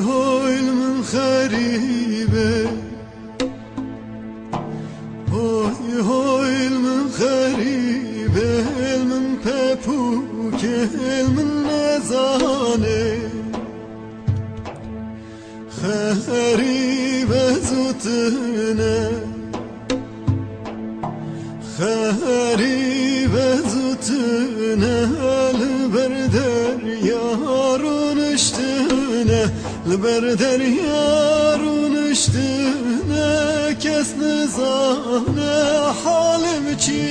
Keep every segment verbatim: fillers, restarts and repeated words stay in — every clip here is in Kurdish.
Hoy li min xerîbe, hoy hoy li min xerîbe, li min pepûke, li min nezane. Xerîbe zû tune, xerîbe zû tune, li ber derya rûniştine, li ber derya rûniştine, kes nizane halim çi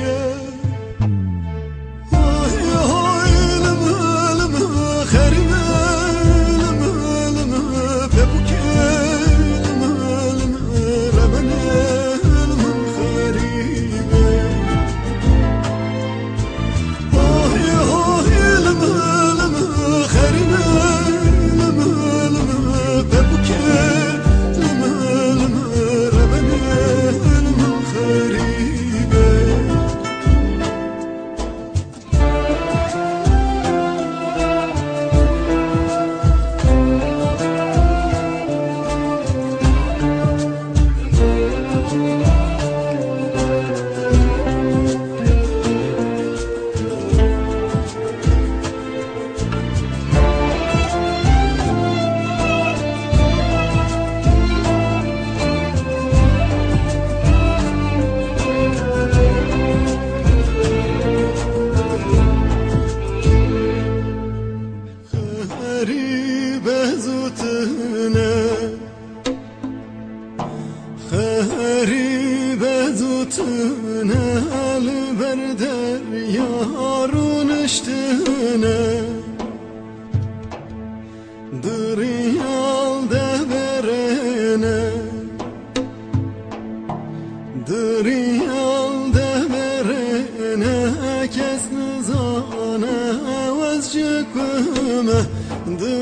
ye. Hoy hoy, lim lim, xerîbe, lim lim, pepûke, lim lim, rebene, lim xerîbe. Hoy hoy, lim lim, xerîbe, lim lim, pepûke, lim lim, rebene, lim xerîbe. Xerîbe zû tune, xerîbe zû tune, li ber derya rûniştine. Di riyal de berene, di riyal de berene, kes nizane ez ji ku me. Di